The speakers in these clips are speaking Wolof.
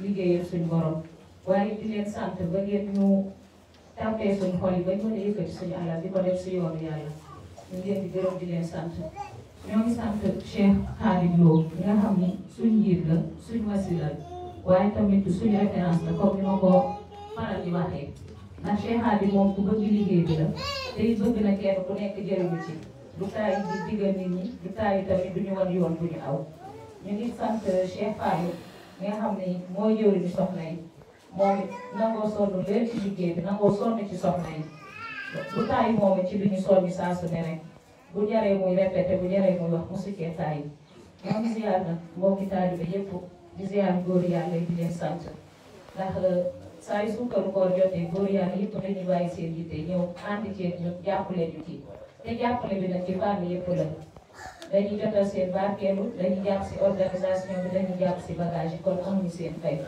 liggéeyal suñ borom waaye di leen sant ba ngeen ñu tàppee suñ xol yi bañ mën a yëkkati suñu alal di ko def si yoonu yàlla ñu ngi leen di gërëm di leen sant ñoo ngi sant Cheikh Khadim Lo mi nga xam ni suñ njiit la suñ wasila waaye tamit suñu référence la comme ni ma ko faral di waxee ndax Cheikh Khadim moom ku bëgg liggéey bi la te it bëgg na kenn ku nekk jëriñu ci du taay di digal nit ñi du taay tamit du ñu wan yoon bu ñu aw ñu ngi sant Cheikh Fallou mi nga xam ni mooy jëriñu soxna yi moom it nangoo sonn leen ci liggéey bi nangoo sonn ci soxna yi bu taay moom it ci li ñu soññi saa su ne rek bu jaree muy répété bu jaree muy wax musu cee taay ñoo ngi ziar nag mbokki taalibe yëpp di ziar góor yàlla yi di leen sant ndax saa yu suukaru koor jotee góor yàlla yëpp dañuy bàyyi seen yitte ñëw ànd ceeg ñu jàppale ñu ci te jàppale bi nag ci fànn yëpp la dañuy jotal seen barkeelu dañuy jàpp si organisation bi dañuy jàpp si bagage yi kon amuñu seen fay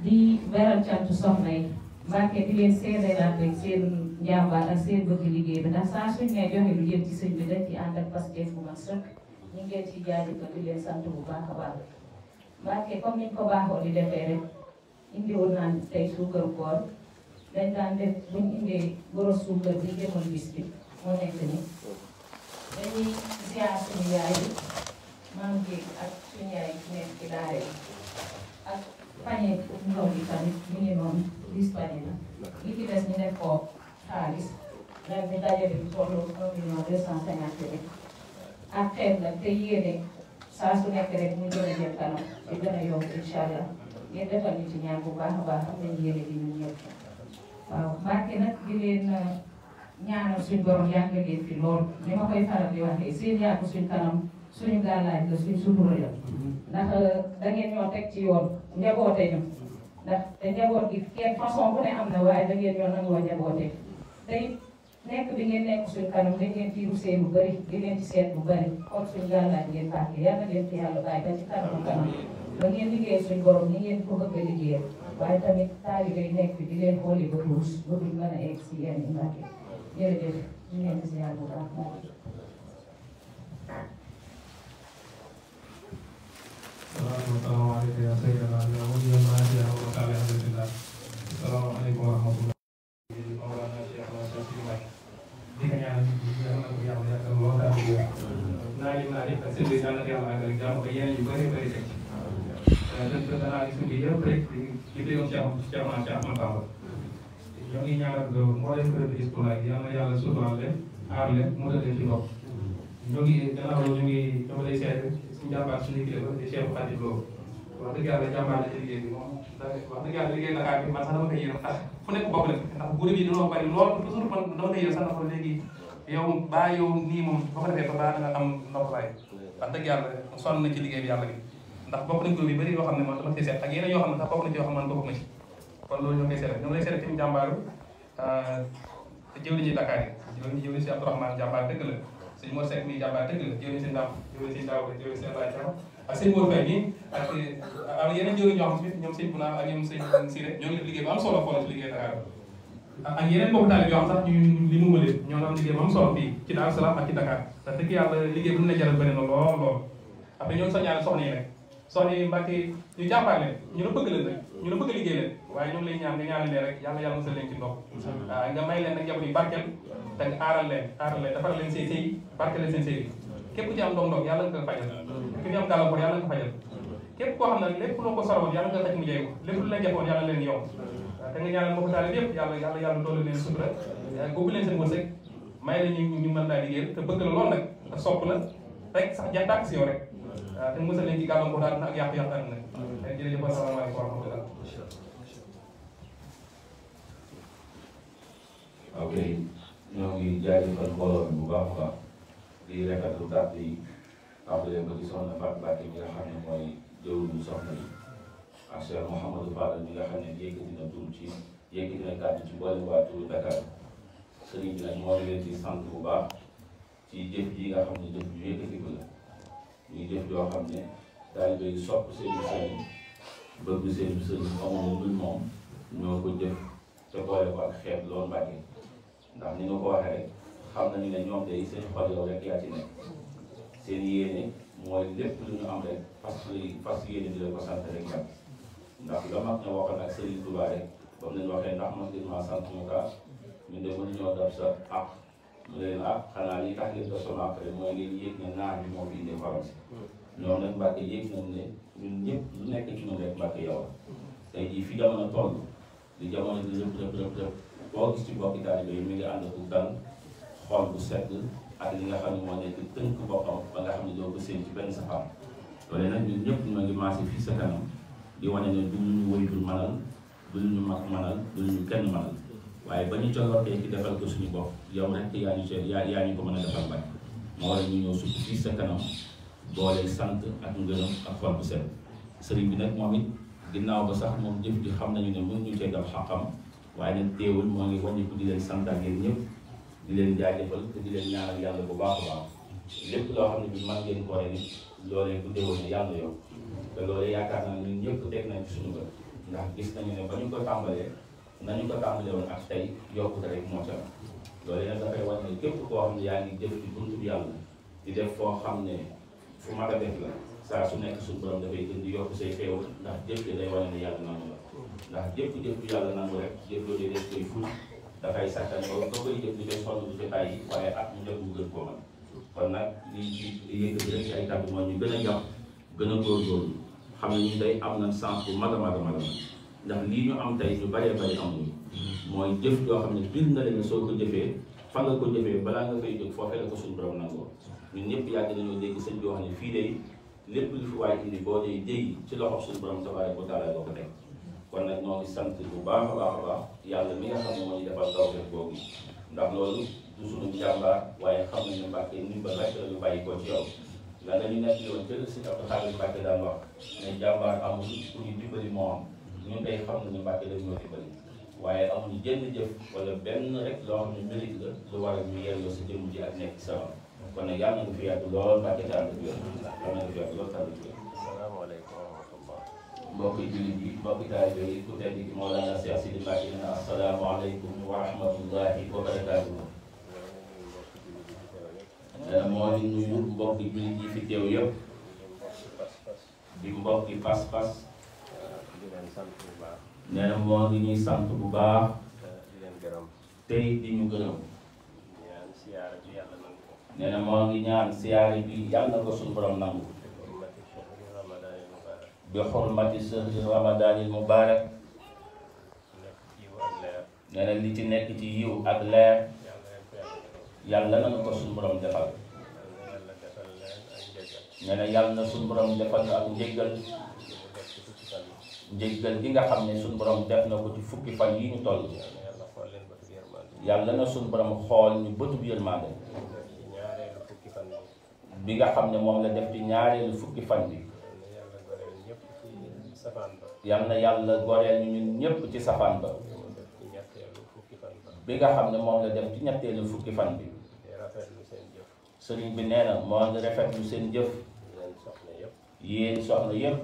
di beral cant soxna yi Mbàkke di leen seedelaat rek seen njàmbaar ak seen bëgg liggéey bi ndax saa suñ ne joxe lu jëm ci sëñ bi dañ ci ànd ak Pastef bu mag sëkk ñu ngi leen ci jaajëfal di leen sant bu baax a baax Mbàkke comme niñ ko baaxoo di defee rek indiwoon naan tey suukaru koor dañ daan def buñ indee boros suukar bi jëmoon bis bi moo nekk ni dañuy ziar suñu yaay yi maam jéeg ak suñu yaay yi nekk ci daara yi ak pañe ndaw bi tamit mu ngi noonu dis pañe la li ci des ñu def ko xaalis ren bi dajale bi tollu 1.250.000 ak xeet nag te yéene saa su nekk rek mu gën a jëm kanam di gën a yomb incha allah ngeen defal ñu ci ñaan bu baax a baax am nañu yéene di ñun ñëpp waaw Mbàkke nag di leen ñaanal suñ borom yàgg leen fi lool ni ma koy faral di waxee seen yàgg suñ kanam suñu gàllaaj la suñ sutura la ndax da ngeen ñoo teg ci yoon njaboote ñu ndax te njaboot gi kenn façon bu ne am na waaye da ngeen ñoo nangoo njaboote te it nekk bi ngeen nekk suñ kanam dañ leen ci rusee lu bëri di leen ci seet lu bëri kon suñ gàllaaj ngeen fàtte yàlla leen fi yàlla bàyyi ba ci kanam kanam ba ngeen liggéey suñ borom ni ngeen ko bëgg a liggéeyal waaye tamit taalibe yi nekk di leen xooli ba tuus ba duñ mën a egg si yenn Mbàkke jërëjëf ñu ngi leen di ziar bu baax Assalamualaikum ya sayyidina Muhammad wa alihi wa sahbihi. Assalamualaikum warahmatullahi wabarakatuh. Jika yang jàmbaar suñu kilifa di Cheikh Khadim Lo wax dëgg yàlla jàmbaar la ci liggéey bi moom wax dëgg yàlla liggéey Dakar bi man sax dama koy yéeram ndax fu nekk bopp la ndax guddi bi dañoo bari lool toujours man dama koy yéeram sax ndax léegi yow baa yow nii moom boo ko defee ba baa nga am noppalaay wax dëgg yàlla sonn na ci liggéey bi yàlla bi ndax bokk nañ groupe yu bëri yoo xam ne man dama koy seet ak yeneen yoo xam ne sax bokk na ci yoo xam ne man bokk na ci kon loolu ñoo koy seet ñoo lay seet ci jàmbaaru jëwriñu Dakar yi jëwriñ si Abdourahmane jàmbaar dëgg la sëñ Mor Seck mii jàmbaar dëgg la jëwriñ si Ndam jëwriñ si Ndaw jëwriñ si Abdoulaye Thiam ak sëñ Mor Faye nii ak yeneen jëwriñ ñoo xam ne ñoom sëñ Buna ak ñoom sëñ Siré ñoo ngi def liggéey bu am solo xoolal ci liggéey Dakar ak yeneen mbokk taalibe yoo xam sax ñu li mu leen ñoo am liggéey bu am solo fii ci Daaru Salaam ak ci Dakar te dëgg yàlla liggéey bu ñu la jaral bëri na lool lool après ñoo ngi soññaale soxna yi rek soxna yi Mbàkke ñu jàmbaar leen ñu la bëgg leen rek ñu la bëgg liggéey leen waaye ñoom lay ñaan nga ñaanal leen rek yàlla yàlla musal leen ci ndox nga may leen nag njaboot yi barkeel te nga aaral leen defaral leen seen sëy barkeel leen seen sëy bi képp ku ci am ndog-ndog yàlla nga ko fajal ku ci am gàllankoor yàlla nga ko fajal képp koo xam ne lépp loo ko soroon yàlla nga xaj mu jeeku lépp lu leen jafoon yàlla leen yow te nga ñaanal mbokk taalibe yëpp yàlla doole leen sutura boobu leen seen wërsëg may leen ñu mën laa liggéeyal te bëgg la lool nag te sopp la rek sax jantàkk si yow rek te musal leen ci gàllankoor daal ak yàqu-yàqu àdduna jërëjëf asalaamaaleykum wa rahmatulah. ok ñoo ngi jaajëfal mbooloo mi bu baax a baax di rafetlu kàddu yi tàmbalee ko ci soxna Fatou Mbacke mi nga xam ne mooy jëwriñu soxna yi ak Cheikh Mouhamadou Fadal mi nga xam ne yëkkati na kàddu ci mboolem waa turu Dakar sëriñ bi nag moo ngi leen di sant bu baax ci jëf ji nga xam ne jëf ju yëkkati ko la ñuy jëf joo xam ne taalibe yi sopp seen sëriñ bëgg seen sëriñ xamuñu dul moom ñoo ko jëf te boole ko ak xeet loolu Mbacke ndax ni nga ko waxee rek xam nañu ne ñoom day seen xol yow rek yaa ci nekk seen yéene mooy lépp lu ñu am rek fas yéene di la ko sant rek Mbacke ndax la mag ña waxoon ak Serigne Touba rek ba mu leen waxee ndax man ngeen maa sant mu kaa ñu de mënuñoo def sa ak mu leen ak xanaa li tax ngeen def sama ak mooy ngeen yéeg ne naar bi moo fi indi xorom si ñoom nag Mbàkke yéeg nañ ne ñun ñëpp lu nekk ci ñun rek Mbàkke yow tey jii fi jamono toll di jamono di rëpp boo gis ci bokki taalibe yi mi ngi ànd ak dal xol bu sedd ak li nga xam ne moo nekk tënk boppam ba nga xam ne doo ko séen ci benn safar loolu nag ñun ñëpp ñoo ngi maase fii sa kanam di wane ne du ñu woy dul manal du ñu mag manal du ñu kenn manal waaye ba ñu colortee ci defal ko suñu bopp yow rek yaa ñu ko mën a defal bañ moo war ñu ñëw sukk fii sa kanam boole sant ak ngërëm ak xol bu sedd sëriñ bi nag moom it ginnaaw ba sax moom jëf ji xam nañu ne mën ñu cee dal xaqam waaye nag teewul moo ngi wàññiku di leen sant ak yéen ñëpp di leen jaajëfal te di leen ñaanal yàlla bu baax a baax lépp loo xam ne bi man ngeen ko rek loolee bu déwoon ne yàlla yow te loolee yaakaar naa ñun ñëpp teg nañ ci suñu bët ndax gis nañu ne ba ñu ko tàmbalee nañu ko tàmbalee woon ak tey yokkute rek moo ca loolee nag dafay wane ne képp koo xam ne yaa ngi jëf ci buntu bi yàlla di def foo xam ne fu mat a def la saa su nekk suñu borom dafay gën di yokk say xéewal ndax jëf gi day wane ne yàlla nangu la ndax jëf bu yàlla nangu rek jëf loolu des koy ful dafay sàkkan ba nga koy jëf di koy sonn du ci bàyyi waaye at mu jot mu gën koo mën kon nag li yëkkati rek ci ay kàddu mooy ñu gën a jàpp gën a góorgóorlu xam ne ñu day am nañ sens bu mag a mag a mag ndax lii ñu am tey ñu baree bari amuñu mooy jëf yoo xam ne bir na leen soo ko jëfee fa nga ko jëfee balaa nga koy jóg foofee la ko suñu borom nangoo ñun ñëpp yàgg nañoo dégg sëñ bi wax ne fii day lépp lu fi waay indi boo dee dégg ci loxo suñu borom tabaaraka wa taala ko teg kon nag ñoo ngi sant bu baax a baax a baax yàlla mi nga xam ne moo ñu defal tawfeex boobu ndax loolu du suñu jàmbaar waaye xam nañ ne Mbàkke ni ba rek lu bàyyi ko ci yow la nga ñu nekk yoon jël si Abdou Khadre Mbàkke daan wax ne jàmbaar amul ku ñu dimbali moo am ñun day xam nañu Mbàkke dañ ñoo dimbali waaye amuñu jënd jëf wala benn rek loo xam ne mérite la lu war a ñu yelloo sa jëmm ji ak nekk ci sama kon nag yàlla na nga fi yàgg lool Mbàkke tànn bi yàlla na nga fi yàgg lool tànn bi asalaamaaleykum wa rahmatullah mbokki jullit yi mbokki taalibe yi ku tedd gi Mawlana Cheikh Sidi Mbacke nee na asalaamaaleykum wa rahmatullahi wa barakaatuhu. nee na moo ngi nuyu mbokki jullit yi fi teew yëpp di mbokki pas-pas. di leen sant bu baax. nee na moo ngi ñuy sant bu baax. di leen gërëm. tey di ñu gërëm. ñaan siyaare bi yàlla nangu ko. nee na moo ngi ñaan siyaare bi yàlla na ko suñu borom nangu. bi xurmati shahri ramadaanil mubaarak. nee na li ci nekk ci yiw ak leer. yàlla na ko suñu borom defal. nee na yàlla na suñu borom defal na ak njëggal. njëggal gi nga xam ne suñu borom def na ko ci fukki fan yi ñu toll. yàlla na suñu borom xool ñu bëtub yërmande. bi nga xam ne moom la def ci ñaareelu fukki fan bi. yal na yàlla goreel ñu ñun ñépp ci safaan ba. bi nga xam ne moom la def ci ñetteelu fukki fan bi. sëriñ bi nee na moo ngi rafetlu seen jëf. yéen soxna yépp.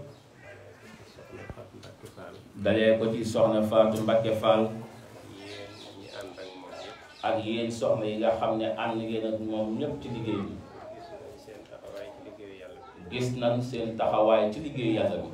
dalee ko ci soxna Fatou Mbacké Fall. ak yéen soxna yi nga xam ne ànd ngeen ak moom ñépp ci liggéey bi. gis nañ seen taxawaay ci liggéeyu yàlla bi.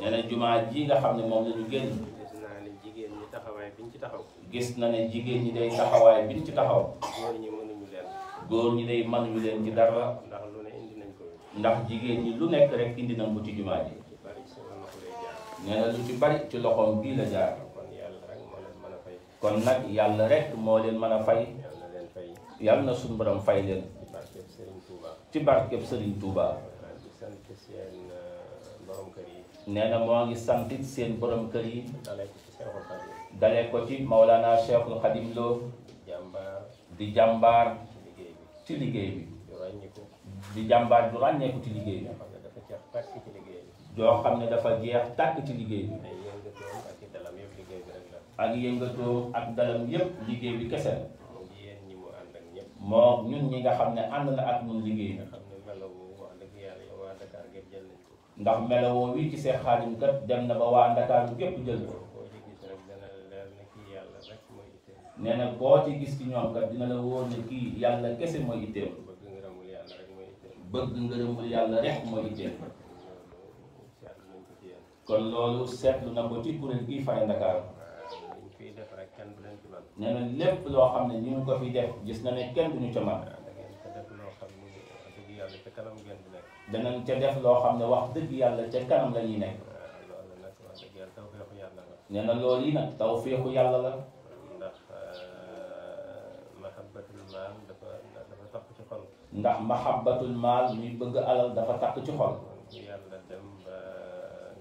nee na jumaa ji nga xam ne moom la ñu génn. gis naa ne jigéen ñi taxawaay biñ ci taxaw. gis na ne jigéen ñi day taxawaay biñ ci taxaw. góor ñi mënuñu leen. góor ñi day mënuñu leen ci dara. ndax lu ne indi nañ ko. ndax jigéen ñi lu nekk rek indi nañ ko ci jumaa ji. nee na lu ci bari ci loxoom bii la jaar. kon yàlla rek moo leen mën a fay. kon nag yàlla rek moo leen mën a fay. yàlla leen fay. yàlla na suñu borom fay leen. ci barkeb Serigne Touba. ci barkeb Serigne Touba. di sant seen borom kër yi. nee na moo ngi santit seen borom kër yi. dalee ko ci Cheikhul Khadim. dalee ko ci Maulana Cheikhul Khadim Lo. jàmbaar. di jàmbaar. ci liggéey bi. ci liggéey bi. di ràññiku. di jàmbaar du ràññeeku ci liggéey bi. yoo xam ne dafa jeex tàkk ci liggéey bi. joo xam ne dafa jeex tàkk ci liggéey bi. ay yëngatoom ak i dalam yëpp liggéey bi rek la. ak yëngatoom ak dalam yépp liggéey bi kese la. moom yéen ñi mu ànd ak ñëpp. moo ñun ñi nga xam ne ànd na ak ñun liggéey bi. nga xam ne melawu wax dëgg yàlla yow waa Dakar gépp jël nañ ko. ndax melowoo wi ci Seex Xaadim kat dem na ba waa Ndakaaru gépp jël ko. boo ci gis rek dana leer ne kii yàlla rek mooy itteel. nee na boo ci gis ci ñoom kat dina la wóor ne kii yàlla kese mooy itteem. bëgg ngërëmul yàlla rek mooy itteel. bëgg ngërëmul yàlla rek mooy itteem. seetlu nañ ko ci yéen. kon loolu seetlu na ko ci kuréel gii fare Ndakaaru. liñ fiy def rek kenn du leen ci man. nee na lépp loo xam ne ñu ngi ko fi def gis na ne kenn duñu ca man. da ngeen ko def loo xam ni dëgg yàlla ca kanam ngeen di nekk. danañ ca def loo xam ne wax dëgg yàlla ca kanam la ñuy nekk. loolu nag wax dëgg yàlla tawfeexu yàlla la. nee na loolu yi nag tawfeexu yàlla la. ndax mahabbatul maal dafa takk ci xol. ndax mahabbatul maal muy bëgg alal dafa takk ci xol. yàlla dem ba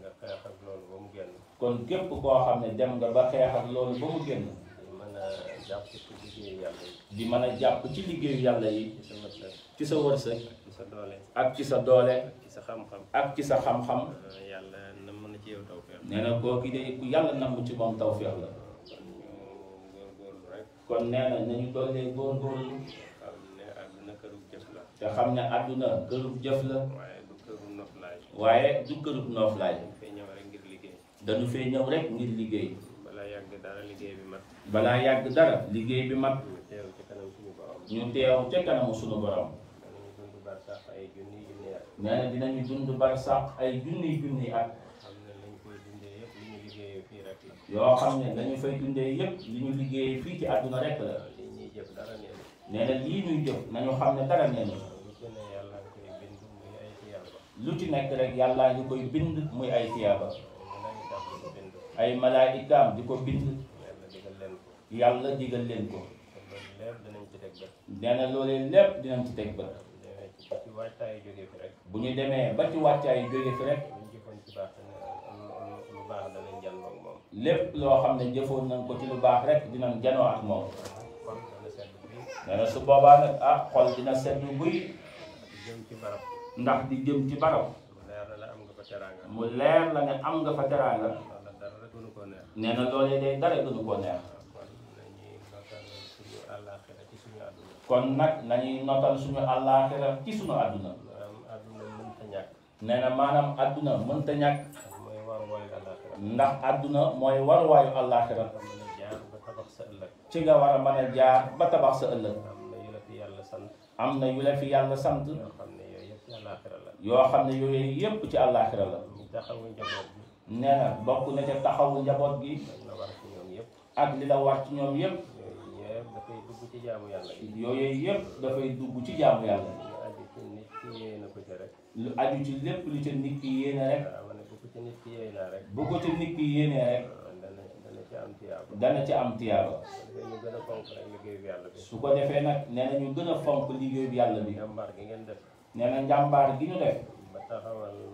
nga xeex ak loolu ba mu génn. kon képp koo xam ne dem nga ba xeex ak loolu ba mu génn. di mën a jàpp ci liggéeyu yàlla yi. di mën a jàpp ci liggéeyu yàlla yi. ci sa wërsëg. ci sa wërsëg. ci sa doole. ak ci sa doole. ak ci sa xam-xam. ak ci sa xam-xam. yàlla na mën a ci yow tawfeex. nee na kooku de ku yàlla namm ci moom tawfeex la. kon ñu góorgóorlu rek. kon nee na nañu dollee góorgóorlu. xam ne àdduna kërug jëf la. te xam ne àdduna kërub jëf la. waaye du këru noflaay. waaye du kërub nooflaay. dañ fay ñëw rek ngir liggéey. dañu fee ñëw rek ngir liggéey. balaa yàgg dara liggéey bi mat. balaa yàgg dara liggéey bi mat. ñu teew ci kanam suñu borom. ñu teew ca kanamu sunu borom. danañu dund bar sax ay junni junni at. nee na dinañu dund bar sax ay junni at. xam ne lañ koy dundee yëpp li ñu liggéeyee fii rek la. yoo xam ne dañu fay dundee yépp li ñu liggéey fii ci àdduna rek la. li ñuy jëf dara neen. nee na lii ñuy jëf nañu xam ne dara neenu. lu ci ne yàlla nga koy bind muy ay tiyaaba. lu ci nekk rek yàllaa ngi koy bind muy ay tiyaaba. malaayika di ko bind. ay malaayikaam di ko bind. yàlla digal leen ko. yàlla digal leen ko. te loolu lépp danañ ci teg bët. nee na loolee lépp dinañ ci teg bët. demee ci waajtaay jóge fi rek. bu ñu demee ba ci wàccaay jóge fi rek. luñ jëfoon ci baax lu baax danañ jànloo ak moom. lépp loo xam ne jëfoon nañ ko ci lu baax rek dinañ janoo ak moom. kon dana sedd bi nee na su boobaa nag ah xol dina sedd buy. di jëm ci barab. ndax di jëm ci barab. mu leer na la am nga fa teraanga. mu leer la ne am nga fa teraanga. wala dara rek gënu koo neex. nee na loolee day dara gënu ko neex. kon nañuy notal suñu àllaaxira ci suñu àdduna. kon nag nañuy notal suñu àllaaxira ci suñu àdduna. maanaam àdduna mënta ñàkk. nee na maanaam àdduna mënta ñàkk. mooy war waayu àllaaxira. ndax àdduna mooy waruwaayu àllaaxira. nga mën a jaar ba tabax sa ëllëg. ci nga war a mën a jaar ba tabax sa ëllëg. am na yu la fi yàlla sant. am na yu la fi yàlla sant. yoo xam ne yooyu yëpp ci àllaaxira la. yoo xam ne yooyu yépp ci àllaaxira la. ñu taxawu njaboot bi. nee na bokk na ca taxawu njaboot gi. dañ la war ci ñoom yëpp. ak li la war ci ñoom yépp. yooyu yëpp dafay dugg ci jaamu yàlla yi. yooyu yépp dafay dugg ci jaamu yàlla. ñu aju ci nit ki yéey na ko ci rek. lu aju ci lépp lu ca nit ki yéene rek. waaw ma ne bu ko ci nit ki yéey naa rek. bu ko ca nit ki yéene rek. dana ci am tiyaaba. dana ci am tiyaaba. dafay ñu gën a fonk rek liggéey bi yàlla bi. su ko defee nag nee na ñu gën a fonk liggéey bi yàlla bi. jàmbaar gi ngeen def. nee na njàmbaar gi ñu def. ba taxawal lu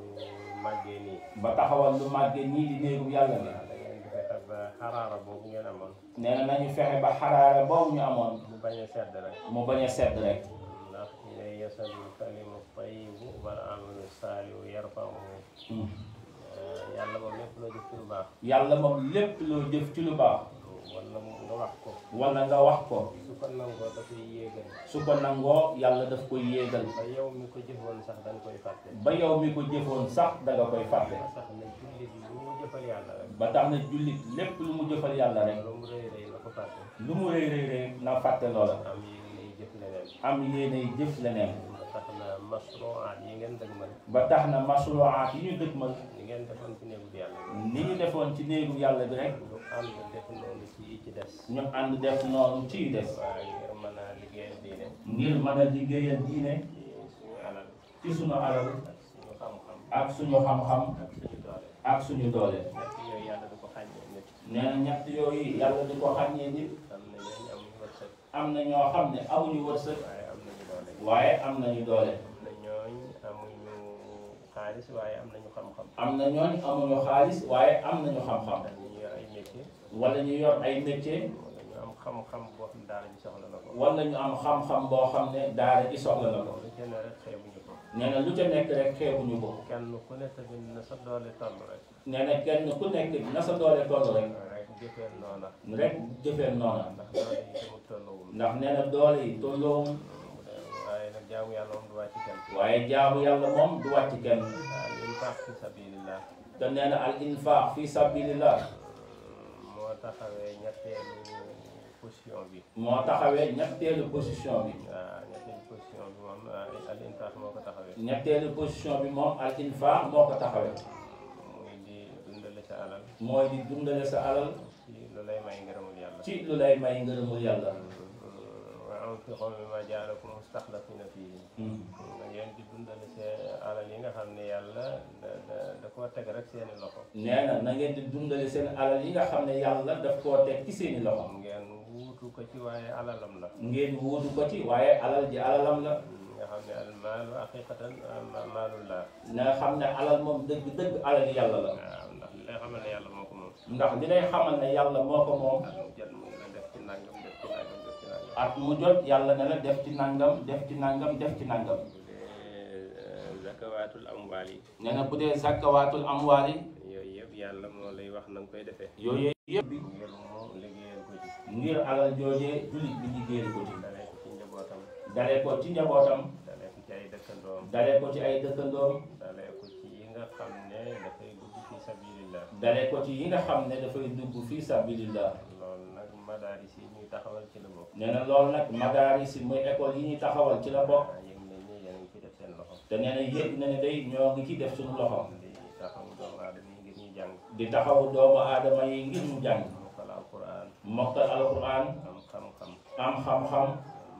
màggee nii. ba taxawal lu màggee nii di néegu yàlla bi. waaw da ngeen di fexe ba xaraara boobu ngeen amoon. nee na nañu fexe ba xaraara boobu ñu amoon. mu bañ a sedd rek. mu bañ a sedd rek. ndax ilay yasalul kalimu tayyibu wal amalu saalihu yarfa'uhu. yàlla moom lépp loo jëf ci lu baax. yàlla moom lépp loo jëf ci lu baax. wala nga wax ko. wala nga wax ko. su ko nangoo dafay yéegal. su ko nangoo yàlla daf koy yéegal. ba yow mi ko jëfoon sax dañ koy fàtte. ba yow mi ko jëfoon sax danga koy fàtte. ba tax na jullit lu mu jëfal yàlla rek. ba tax na jullit lépp lu mu jëfal yàlla rek. lu mu rëy rëy na ko fàtte. lu mu rëy rëy rëy na fàtte loola. am yéenay jëf leneen. am yéenay jëf leneen. ba tax na masruwaat yi ngeen dëgmal. ba tax na masruwaat yi ñu dëgmal. ni ngeen defoon ci néegu bi yàlla bi. ni ñu defoon ci néegu yàlla bi rek. ñu ànd def noonu ci yi ci des. ñu ànd def noonu ci des. waaye ngir mën a liggéeyal diine. ngir mën a liggéeyal diine. ci suñu alal. ci suñu alal. ak suñu xam-xam. ak suñu xam-xam. ak suñu doole. ak suñu doole. nekk yooyu yàlla du ko xàññee nit. nee na ñett yooyu yàlla di ko xàññee nit. am na ñooñu amuñu wërsëg. am na ñoo xam ne amuñu wërsëg. waaye am nañu doole. waaye am nañu doole. am na ñooñ amuñu xaalis waaye am nañu xam-xam. am na ñooñ amuñu xaalis waaye am nañu xam-xam. ndax ñu yor ay métier. wala ñu yor ay métier. wala ñu am xam-xam boo xam daara ji soxla na ko. wala ñu am xam-xam boo xam ne daara ji soxla na ko. lu ca ne rek xeebuñu ko. nee na lu ca nekk rek xeebuñu ko. kenn ku ne tamit na sa doole toll rek. nee na kenn ku nekk na sa doole toll rek. rek jëfeel noona. rek jëfeel noona. ndax doole yi tamit tolluwul. ndax nee na doole yi tolloowul. waaye nag jaamu yàlla moom du wàcc kenn. waaye jaamu yàlla moom du wàcc kenn. al infaq fi sabilillah. te nee na al infaq fi sabilillah. moo taxawee ñetteelu position bi. moo taxawee ñetteelu position bi. waaw ñetteelu position bi moom al infaq moo ko taxawee. ñetteelu position bi moom al infaq moo ko taxawee. muy di alal mooy di dundale sa alal ci lu lay may ngërëmul yàlla ci lu lay may ngërëmul yàlla wa anfiqu mimma ja'alakum mustaxlafina fiihi ngeen di dundale seen alal yi nga xam ne yàlla da koo teg rek seeni loxo nee na ngeen di dundale seen alal yi nga xam ne yàlla daf koo teg ci seeni loxo ngeen wuutu ko ci waaye alalam la ngeen wuutu ko ci waaye alal ji alalam la nga xam ne al maalu haqiqatan maalullah na nga xam ne alal moom dëgg alal yàlla la waaw ndax li lay xamal ne yàlla moo ko moom ndax li lay xamal ne yàlla moo ko moom jot mu ngi la def ci nangam def ci nangam def ci nangam at mu jot yàlla ne la def ci nangam def ci nangam def ci nangam zakawaatul amwaal yi nee na bu dee zakawaatul amwaal yi yooyu yëpp yàlla moo lay wax na nga koy defee yooyu yëpp ngir mu liggéeyal ko ci ngir alal joojee jullit bi liggéeyal ko ci dalee ko ci njabootam dalee ko ci njabootam dalee ko ci ay dëkkandoom dalee ko ci ay dëkkandoom dalee ko ci yi nga xam ne dafay dugg fi sabilillah dalee ko ci yi nga xam ne dafay dugg fii sabilillah loolu nag madaaris yi ñuy taxawal ci la bokk nee na loolu nag madaaris yi muy école yi ñuy taxawal ci la bokk yëg nañ ne yéen a ngi ci def seen loxo te nee na yëg na ne day ñoo ngi ci def suñu loxo di taxawu doomu aadama yi ngir ñuy jàng di taxawu doomu aadama yi ngir ñu jàng mokkal alquran mokkal alquran am xam-xam am xam-xam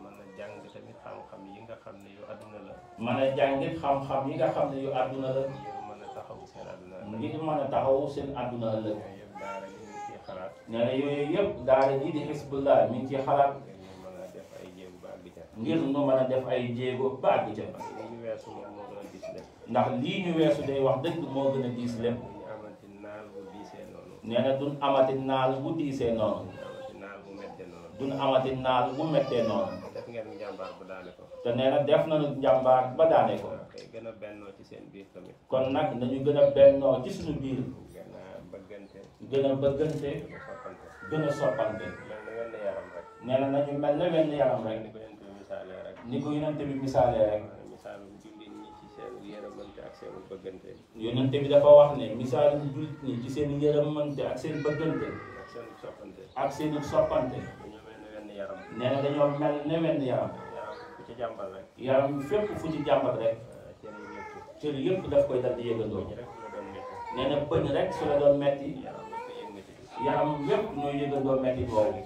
mën a jàng tamit xam-xam yi nga xam ne yu adduna la mën a jàngit xam-xam yi nga xam ne yu àdduna la ngir mën a taxawu seen adduna ngir mën a taxawu seen àdduna ëllëg yooyu yëpp daara ji ñu ciy xalaat nee na yooyu yëpp daara ji di Hizbullah mi ngi ci xalaat ngir ñu mën a def ay jéego ba àgg ca ngir nu mën a def ay jéego ba àgg ca li ñu weesu moom moo gën a gis lépp ndax lii ñu weesu day wax dëgg moo gën a diis lépp ñu amati naal bu diisee noonu nee na duñ amati naal bu diisee noonu ñu amati naal bu mette noonu duñ amati naal bu mettee noonu def ngeen njàmbaar bu daane ko te nee na def nañu njàmbaar ba daane ko kay gën a bennoo ci seen biir tamit kon nag nañu gën a bennoo ci suñu biir gën a bëggante gën a bëggante gën a soppante gën a soppante mel na wenn yaram rek nee na nañu mel ne wenn yaram rek ni ko yent bi misaalee rek ni ko yonente bi misaalee rek misaalum jullit ñi ci seen yërëmante ak seen bëggante yonente bi dafa wax ne misaalum jullit ñi ci seen yërëmante ak seen bëggante ak seen soppante ak seen soppante dañoo mel ne wenn yaram nee na dañoo mel ne wenn yaram yaram ku ci jàmbal rek yaram fépp fu ci jàmbat rek cër yi yëpp cër yëpp daf koy dal di yëgandoo ñi rek la doon métti nee na bëñ rek su la doon metti yaram la ko yëngati yaram yëpp ñooy yëgandoo metti boobu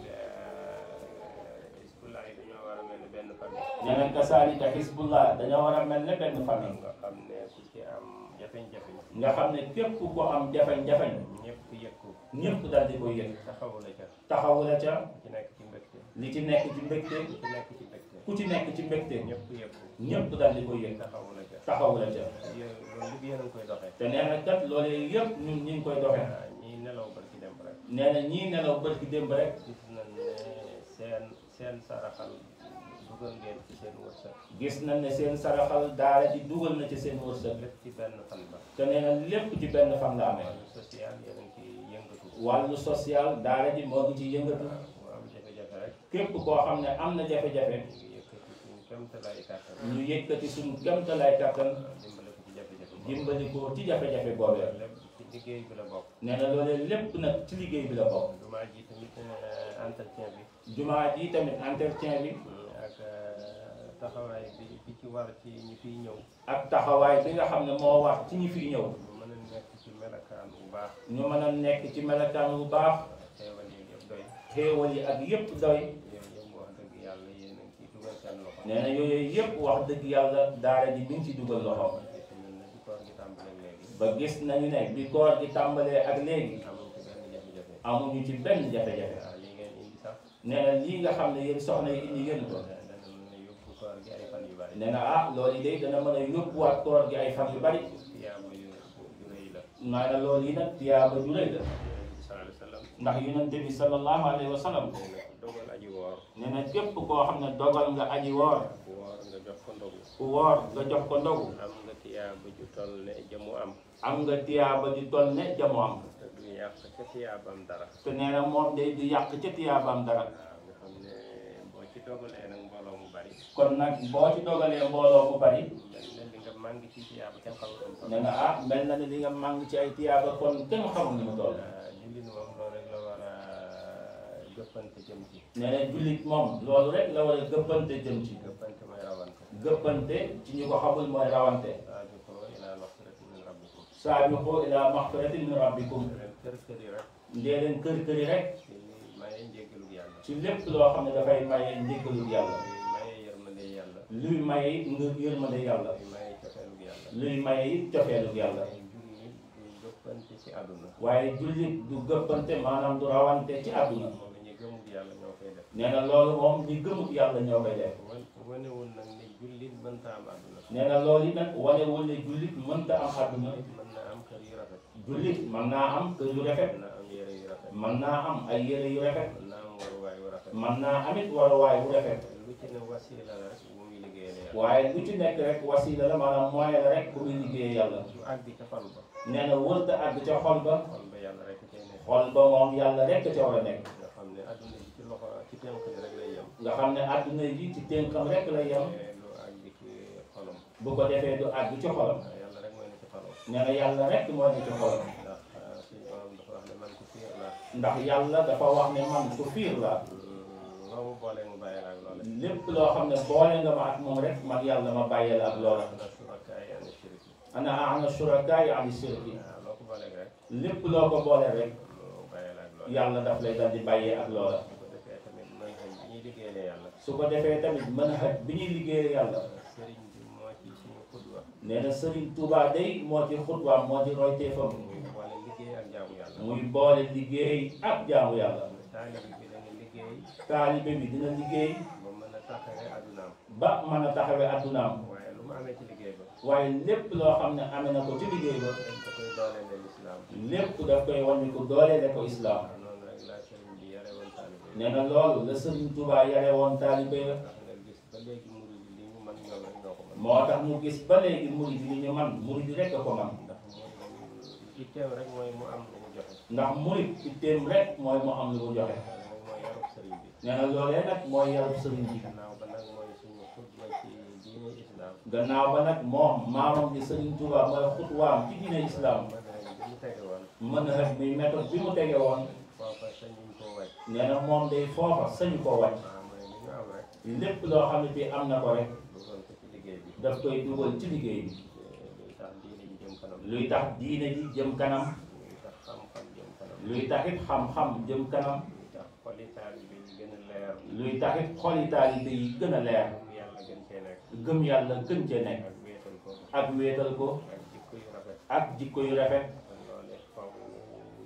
Hizbullah yi dañoo war a mel ne benn famille nee na kasaalika Hizbullah dañoo war a mel ne benn famille nga xam ne ku ci am jafeñ-jafeñ nga xam ne képp ku am jafeñ-jafeñ ñëpp yëg ko ñëpp dal di koy yëg taxawu la ca taxawu la ca ci nekk ci mbégte li ci nekk ci mbégte ci nekk ci mbégte ku ci nekk ci mbégte ñëpp yëg ko ñëpp dal di koy yëg taxawu la ca taxawu la ca yéen loolu lépp yéen a ngi koy doxee te nee na kat loolee yëpp ñun ñi ngi koy doxee ñii nelaw ba ci dem rek nee na ñii nelaw bët ki démb rek gis nañ ne seen saraxal dugal ngeen ci seen wërsëg gis nañ ne seen saraxal daara ji dugal na ci seen wërsëg lépp ci benn fan ba te nee na lépp ci benn fan la amee wàllu social yéen a ngi ciy yëngatu wàllu social daara ji moo ngi ci yëngatu mu am jafe-jafe rek képp koo xam ne am na jafe-jafe ñu ngi yëkkati suñu kéemtalaay kàttan ñu yëkkati suñu kéemtalaay kàttan dimbale ko ci jafe-jafe boobu dimbali ko ci jafe-jafe boobee lépp ci liggéey bi la bokk nee na loolee lépp nag ci liggéey bi la bokk jumaa ji tamit entretien bi jumaa ji tamit entretien bi ak taxawaay bi ci war ci ñi fiy ñëw ak taxawaay bi nga xam ne moo wax ci ñi fiy ñëw ñu mën a nekk ci melakaan bu baax ñu mën a nekk ci melokaan bu baax xeewal yi yëpp doy xéewal yi ak yëpp doy yooyu yëpp wax dëgg yàlla yéen a ngi ciy dugal seen loxo nee na yooyu yëpp wax dëgg yàlla daara ji mi ngi ci dugal loxo gis nañ ne bi koor gi tàmbalee léegi ba gis nañu ne bi koor gi tàmbalee ak léegi amuñ ci benn jafe-jafe amuñu ci benn jafe-jafe waaw li ngeen indi sax nee na lii nga xam ne yéen soxna yi indi ngeen ko dana mën a yóbbu koor gi ay fan yu bari nee na ah loolu yi day dana mën a yóbbuwaat koor gi ay fan yu bari tiyaaba yu rëy la maanaam loolu yi nag tiyaaba ju rëy la sallallahu alayhi wa sallam ndax yonente bi sallallahu alayhi wa sallam nee na ku dogal aji woor nee na képp koo xam ne dogal nga aji woor ku woor nga jox ko ndogu ku woor nga jox ko ndogu am nga tiyaaba ju toll ne jamu am am nga tiyaaba di toll ne jamu am te du yàq ca tiyaabam dara te nee na moom day du yàq ca tiyaabaam dara waaw nga xam ne boo ci dogalee nag mbooloo mu bari kon nag boo ci dogalee mbooloo bu bari mel na li nga màng ci tiyaaba kenn xamul ko nee na ah mel na ne li nga màng ci ay tiyaaba kon kenn xamul ni mu toll jullit moom loolu rek la war a gëppante jëm ci nee na jullit moom loolu rek la war a gëppante jëm ci gëppante mooy rawante gëppante ci ñu ko xamul mooy rawante saabiqu ilaa maxfiratin min rabbikum saabiqu ilaa maxfiratin min rabbikum leen kër kër yi rek. dee leen kër kër yi rek. ci maye njéggalu yàlla. ci lépp loo xam ne dafay maye njéggalu yàlla. maye yërmande yàlla. luy maye it nga yërmande yàlla. maye cofeelu yàlla. luy maye it cofeelu yàlla. jullit du gëppante ci àdduna. waaye jullit du gëppante maanaam du rawante ci àdduna. moom la ñuy gëmut yàlla ñoo koy def. nee na loolu moom ñi gëmut yàlla ñoo koy def. wanewul nag ni jullit mënta am àdduna. nee na loolu it nag wanewul ne jullit mënta am àdduna. mën naa am kër yu rafet. jullit mën naa am kër yu rafet. mën naa am yére yu rafet. mën naa am ay yére yu rafet. mën naa am waruwaay yu rafet. mën naa amit waruwaay bu rafet. lu ci ne wasiila la rek bu muy liggéeyee yàlla. waaye lu ci nekk rek wasiila la maanaam moyen la rek bu muy liggéeyee yàlla. du àgg ca xol ba. nee na wërta àgg ca xol ba. xol ba yàlla rek cay nekk. xol ba moom yàlla rek ca war a nekk. nga xam ne adduna ji ci loxo ci tënk bi rek lay yem. nga xam ne adduna ji ci tënkam rek lay yem. lu àgg ci xolam. bu ko defee du àgg ci xolam. yàlla rek mooy ne ci xolam. nee na yàlla rek moo ne ci xolam. ndax suñu borom dafa wax ne man ku fiir la. ndax yàlla dafa wax ne man ku fiir la. loo mu boole mu bàyyi la ak loola. lépp loo xam ne boole nga ma ak moom rek man yàlla ma bàyyi la ak loola. ana ana shurakaay ani shirki. loo ko booleeg rek. lépp loo ko boole rek. mu bàyyi la ak loola. yàlla daf lay dal di bàyyee ak loola. su ko defee tamit manhaj bi ñuy liggéeyee yàlla. su ko defee tamit manhaj bi ñuy liggéeyee yàlla. sëriñ bi moo ci suñu xudwa. nee na Serigne Touba day moo ci xutwaam moo ci royteefam. muy boole liggéey ak jaamu yàlla. muy boole liggéey ak jaamu yàlla. taalibe bi dana liggéey. taalibe bi dina liggéey. ba mën a taxawee addunaam. ba mën a taxawee addunaam. waaye lu mu amee ci liggéey ba. waaye lépp loo xam ne amee na ko ci liggéey ba. dañ ko koy dooleele lislaam. lépp daf koy wàññi ko dooleele ko islam. noonu rek la sëriñ bi yare woon taalibe. nee na loolu la Serigne Touba yare woon taalibe la. ndax nga gis ba léegi murid li ñu mën ñoom rek ñoo ko mën. moo tax mu gis ba léegi murid li ñu man murid rek a ko man. ndax itteem rek mooy mu am lu mu joxe. ndax murid itteem rek mooy mu am lu mu joxe. loolu mooy yarub sëriñ bi. nee na loolee nag mooy yarub sëriñ bi. gannaaw ba nag mooy suñu xutba ci diine islam. gannaaw ba nag moom maamam di Serigne Touba mooy xutwaam ci diine islam. bi mu tege woon. mën na rek muy méthode bi mu tege woon. foofa sañuñ koo wàcc. nee na moom day foofa sañu koo wàcc. waaw mooy li ñu am rek. lépp loo xam ne bii am na ko rek. dugal ko ci liggéey bi. daf koy dugal ci liggéey bi. luy tax diine ji jëm kanam. luy tax diine ji jëm kanam. luy tax xam-xam jëm kanam. luy taxit xam-xam jëm kanam. luy tax xoli taalibe yi gën a leer. luy taxit xoli taalibe yi gën a leer. gëm yàlla gën cee nekk. gëm yàlla gën cee nekk. ak wéetal ko. ak wéetal ko. ak jikko yu rafet. ak jikko yu rafet. kon loolee faw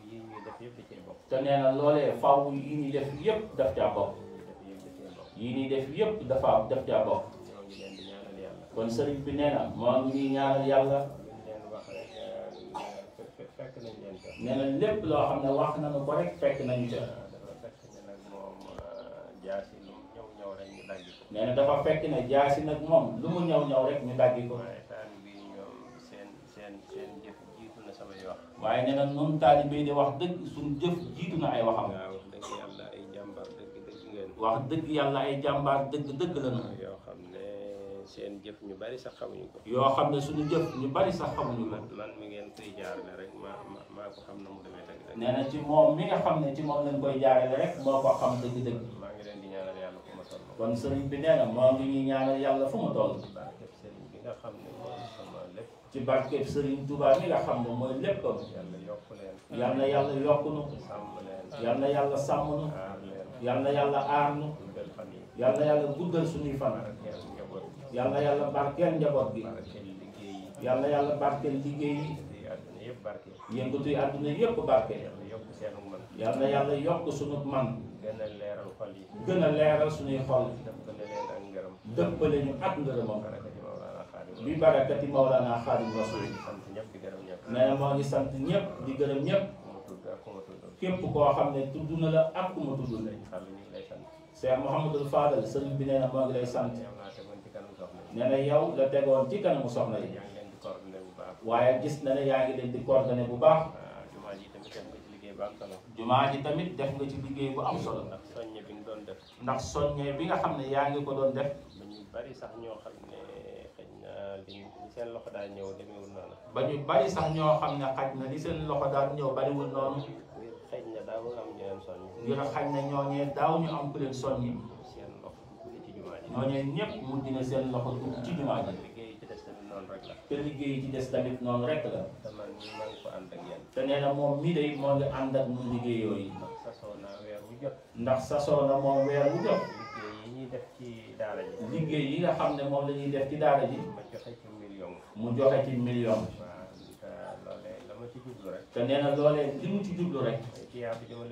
yi ñuy def yëpp da cee bokk. te nee na loolee faw yi ñuy def yépp daf caa bokk. yi ñuy def yëpp da cee bokk. yi ñuy def yépp daf caa bokk. ñoo ngi leen di ñaanal yàlla. kon sëriñ bi nee na moo ngi ñuy ñaanal yàlla. luñ leen wax rek fekk nañ leen ko. nee na lépp loo xam ne wax nañu ko rek fekk nañu ca. dafa fekk ne nag moom jaasi lu ñëw rek ñu dagg ko. nee na dafa fekk ne jaasi nag moom lu mu ñëw rek ñu daggi ko. waaye taalibe yi ñoom seen jëf jiitu na samay wax. waaye nee na noonu taalibe di wax dëgg suñu jëf jiitu na ay waxam. waaw wax dëgg yàlla ay jàmbaar dëgg ngeen. wax dëgg yàlla ay jàmbaar dëgg lañu. yoo xam ne seen jëf ñu bari sax xamuñu ko. yoo xam ne suñu jëf ñu bari sax xamuñu ko. man mi ngeen koy jaarale rek maa ko xam na mu demee dëgg. nee na ci moom mi nga xam ne ci moom lañ koy jaarale rek moo ko xam dëgg-dëgg. maa ngi leen di ñaanal yàlla fu ma toll. kon sëriñ bi nee na moo ngi ñuy ñaanal yàlla fu mu toll. barkeb sëriñ bi nga xam ne mooy sama lépp. ci barkeb sëriñ Touba mi nga xam ne mooy léppam. yàlla yokk leen. yal na yàlla yokk nu. sàmm leen. yal na yàlla sàmm nu. aar leen. yal na yàlla aar nu. guddal fan yi. yal na yàlla guddal suñuy fan. barkeel njaboot bi. yal na yàlla barkeel njaboot gi. barkeel liggéey yi. yal na yàlla barkeel liggéey yi. di àdduna yëpp barkeel. yëngatu yi àdduna yëpp barkeel. yàlla yokk seenu mën. yal na yàlla yokk suñu man. gën a leeral xol yi. gën a leeral suñuy xol. dëppale leen ak ngërëm. dëppale ñu ak ngërëmam. barakati Mawlana Xaadim. bi barakati Mawlana Xaadim Rasul. sant ñëpp di gërëm ñëpp. nee na moo ngi sant ñëpp di gërëm ñëpp. ku ma tudd ak ku ma tudd. képp koo xam ne tudd na la ak ku ma tudd la. Fall ñu ngi lay sant. Cheikh Mouhamadul Fadal sëriñ bi nee na moo ngi lay sant. yow laa tegoon ci kanam soxna yi. nee na yow la tegoon ci kanamu soxna yi. yaa ngi leen di coordonné bu baax. waaye gis na ne yaa ngi leen di coordonné bu baax. jumaa ji tamit def nga ci liggéey bu am solo. jumaa ji tamit def nga ci liggéey bu am solo. ndax soññe bi nga doon def. ndax soññee bi nga xam ne yaa ngi ko doon def. ba ñu bari sax ñoo xam ne xëy na li seen loxo daa ñëw demeewul noonu. ba ñu bari sax ñoo xam ne xaj na li seen loxo daal ñëw bariwul noonu. ngir xëy na daawul am ñu leen soññ. ngir xaj na ñooñee daaw ñu am ku leen soññi. seen loxo dugg ci jumaa ji. ñooñee ñëpp mujj na seen loxo dugg ci jumaa ji. liggéey yi ci des tamit noonu rek la. te liggéey yi ci des tamit noonu rek la. te man mii maa ngi ko ànd ak yéen. te nee na moom mii day moo ngi ànd ak ñun liggéey yooyu. ndax sasoo naa weer wu jot. ndax sasoo na moom weer wu jot. liggéey yi ñuy def ci daara ji. liggéey yi nga xam ne moom la ñuy def ci daara ji. ma joxe ci million. mu joxe ci million. waaw te loolee la ma ci jublu rek. te nee na loolee li mu ci jublu rek. tiyaaba ji ma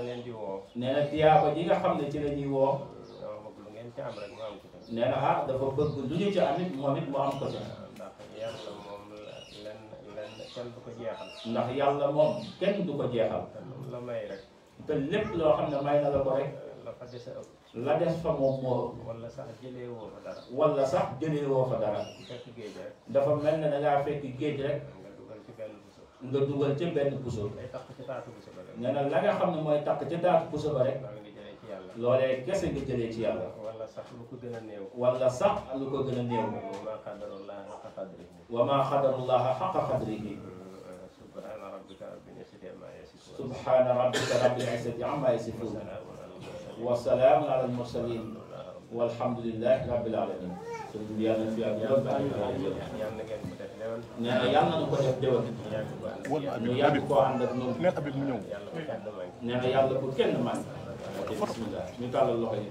leen di woo. nee na tiyaaba ji nga xam ne ci la ñuy woo. dama bëgg lu ngeen ci am rek mu am ko tamit. nee na ah dafa bëgg lu ñu ci amit moom it mu am ko ci. ndax yàlla moom lenn kenn du ko jeexal. ndax yàlla moom kenn du ko jeexal. te lu la may rek. te lépp loo xam ne may na la ko rek. la fa dese ëpp. la des fa moom moo. wala sax jëlee woo fa dara. wala sax jëlee woo fa dara. fekk géej rek. dafa mel ne da ngaa fekk géej rek. nga dugal ci benn puso. nga dugal ca benn puso. day tax ci taatu puso ba rek. nee na la nga xam ne mooy takk ca taatu puso ba rek. maa ngi jëlee ci yàlla. loolee kese nga jëlee ci yàlla. wala sax lu ko gën a néew. wala sax lu ko gën a néew. wa maa qadarullaha haqqa qadrihi. wa maa qadarullaha haqqa qadrihi. subhaana rabbika rabbil izzati ammaa yasifuun. subhaana rabbika rabbil izzati ammaa yasifuun. wa salaamun alal mursaliin. walhamdulillahi rabbil aalamiin. sëñ bi yàlla na fi ak yoon. yàlla na ngeen ko def déwén. nee na yàlla na ko def déwén. ñu yàgg koo ànd ak ñoom. yàlla bu kenn may. nee na yàlla bu kenn man. ok bismillah ñu tàllal loxo yi.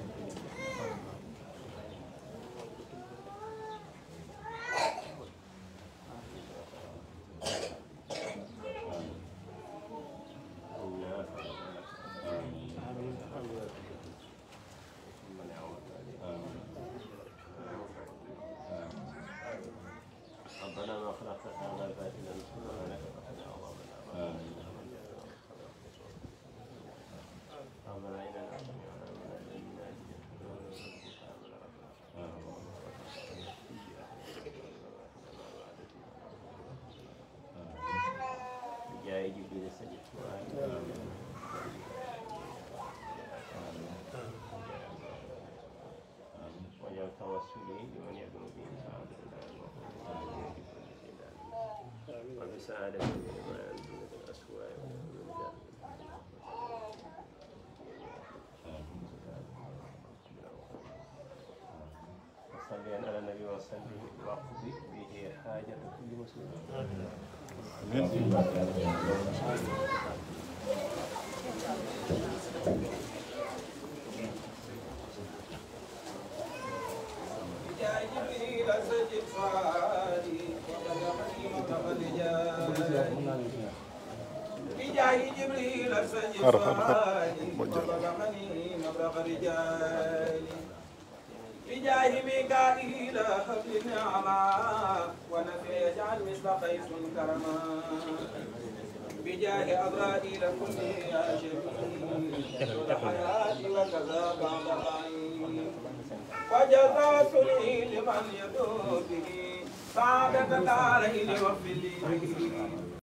ربنا ما خلقت هذا باطلا سبحانك فقنا عذاب النار. ربنا إننا سمعنا مناديا بجاه جبريل السجد وجعل توسلي لمن يدعو به سعادة وبسعادة ما ينزل الأسواء والرجال. وصلي على النبي وسلم واقضي به حاجة كل مسلم. بجاه جبريل سجد فؤادي وبلغني مبلغ رجالي بجاه ميكائيل هب لي نعما ونفي يجعل مثل قيس كرما بجاه أبرائيل كل يا شفيع الحياة وكذا بعد العين وجزاتني لمن يدعو به سعادة دارين وفي لي